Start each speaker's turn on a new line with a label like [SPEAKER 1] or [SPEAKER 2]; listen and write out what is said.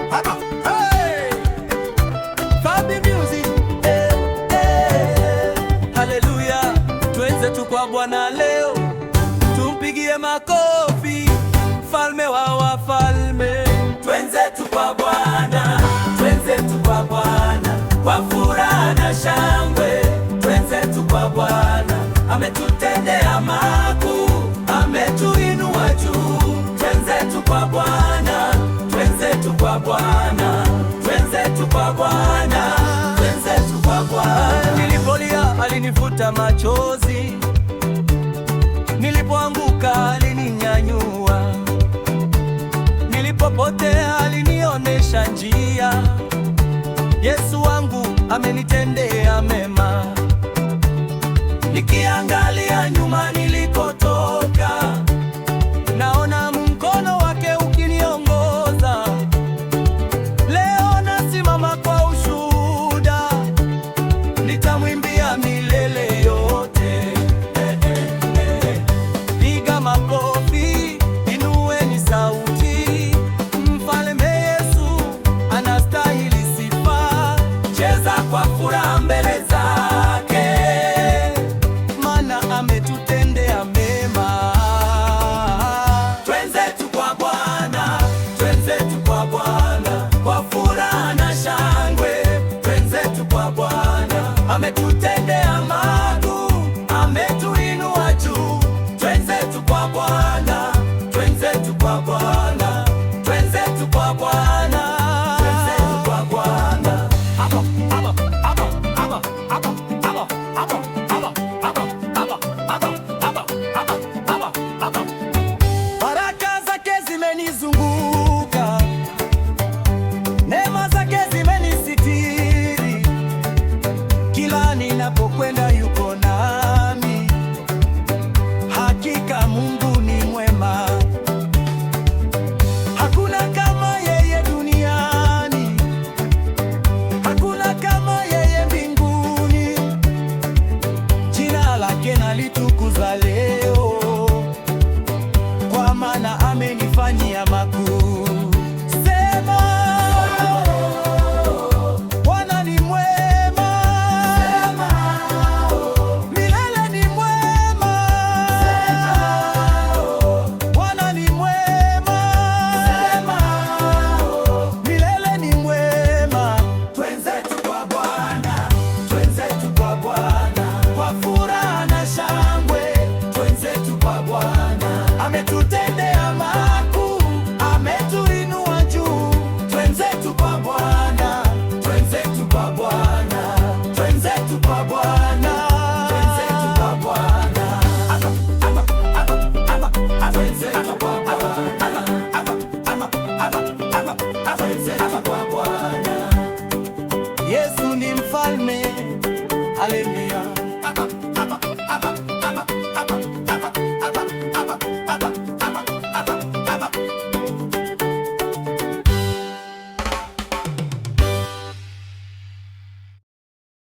[SPEAKER 1] Hey! Fabi Music, eh, eh. Haleluya, twenzetu kwa Bwana leo, tumpigie makofi, mfalme wa wafalme. Twenzetu kwa Bwana, twenzetu kwa Bwana, kwa furaha na shangwe. Twenzetu kwa Bwana, ametutendea makuu, ametuinua juu. Twenzetu kwa Bwana, twenzetu kwa Bwana, twenzetu kwa Bwana, twenzetu kwa Bwana. Nilipolia alinifuta machozi, nilipoanguka alininyanyua, nilipopotea alinionesha njia. Yesu wangu amenitendea mema. Nikiangalia nyuma nilikotoka, naona mkono wake ukiniongoza. Leo nasimama kwa ushuhuda, nitamwimbia milele yote. Eh, eh, eh. Piga makofi, inueni sauti, Mfalme Yesu anastahili sifa. Cheza kwa furaha mbele zake, maana ametutendea mema. Twenzetu kwa Bwana, twenzetu kwa Bwana, kwa furaha na shangwe. Twenzetu kwa Bwana, ametutendea makuu, ametuinua juu. Twenzetu kwa Bwana, twenzetu kwa Bwana, twenzetu kwa Bwana, twenzetu kwa Bwana. Abo, abo, abo, abo, abo, abo, abo, abo, abo, abo, abo, abo, abo, abo, abo. Baraka zake zimenizunguka, neema zake zimenisitiri, kila ninapokwenda yuko nami. Hakika Mungu ni mwema, hakuna kama yeye duniani, hakuna kama yeye mbinguni. Jina lake nalitukuza leo.